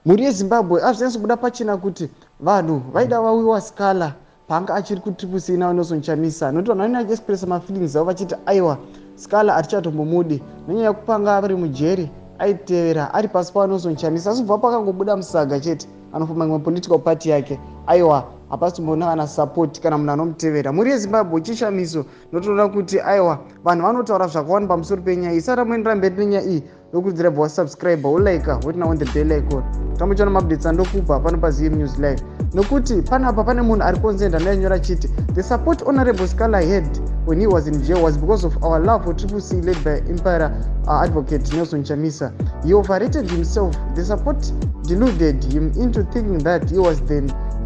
Mhuri yeZimbabwe, azvinyatso kubuda pachena kuti vanhu vaida vaWiwa Sikhala paanga achiri kuTriple C naVaNelson Chamisa, nokuti vanhu vanenge vachiexpressa mafeelings avo vachiti aiwa, Sikhala hatichatombomudi nenyaya yekupanga ari mujeri, aitevera ari pasi paVaNelson Chamisa, asi kubva pakangobuda musaga chete anofamba imwe political party yake, aiwa, hapasi tomboona kana support kana munhu anomutevera. Mhuri yeZimbabwe, chishamiso notoona kuti aiwa, vanhu vanotaura zvakawanda pamusoro penyaya iyi. Sati amoendera mberi nenyaya iyi, nokurudzira bva wasubscribe, wolike, woturn on the bell icon, tambochiona maupdates andokupa pano paZM News Live. Nokuti panapa pane munhu ari konzenda ndainyora chiti the support Honorable Sikhala had when he was in jail was because of our love for Triple C led by Emperor Advocate Nelson Chamisa. He overrated himself. The support deluded him into thinking that he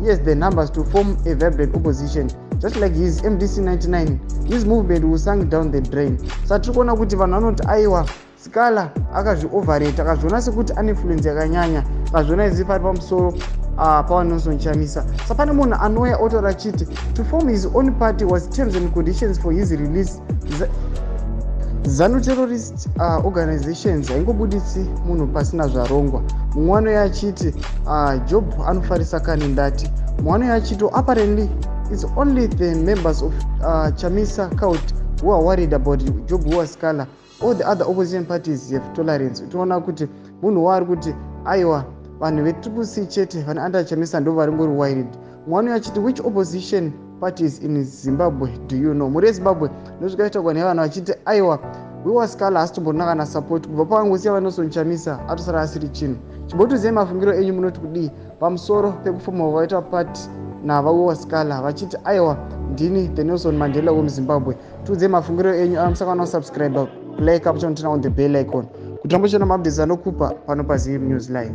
has the numbers to form a vibrant opposition. Just like his MDC 99, his movement will sunk down the drain. Saka tiri kuona kuti vanhu vanoti aiwa, Sikhala akazvioverrate, akazviona sekuti ane influence yakanyanya, akazviona iziva ari pamusoro paVaNelson Chamisa. Sa pane munhu anouya otaura achiti to form his own party was terms and conditions for his release. ZANU terrorist organizations haingobuditsi munhu pasina zvarongwa. Mumwe anouya achiti Job anofarisa kani ndati. Mumwe anouya achiti apparently it's only the members of Chamisa cult who are worried about Job Sikhala. All the other opposition parties have tolerance. Toona kuti munhu waari kuti aiwa, vanhu veTriple C chete vane under Chamisa ndo varingori worried. Mumwe anouya achiti which opposition parties in Zimbabwe do you know? Mhuri yeZimbabwe, ndozvikaitwa nevanhu vachiti aiwa, Wiwa Sikhala haasi tomborina kana support. Kubva pavangosiya vaNelson Chamisa, atosara asiri chinhu. Chimbotiziai mafungiro enyu, munoti kudii pamusoro pekufoma vaita party navaWiwa Sikhala vachiti aiwa, ndini the Nelson Mandela wemuZimbabwe? Tiudzei mafungiro enyu. Musakana kusubscribe, like, apo turn on the bell icon kuti rambochiona maupdates anokupa pano paZM News Live.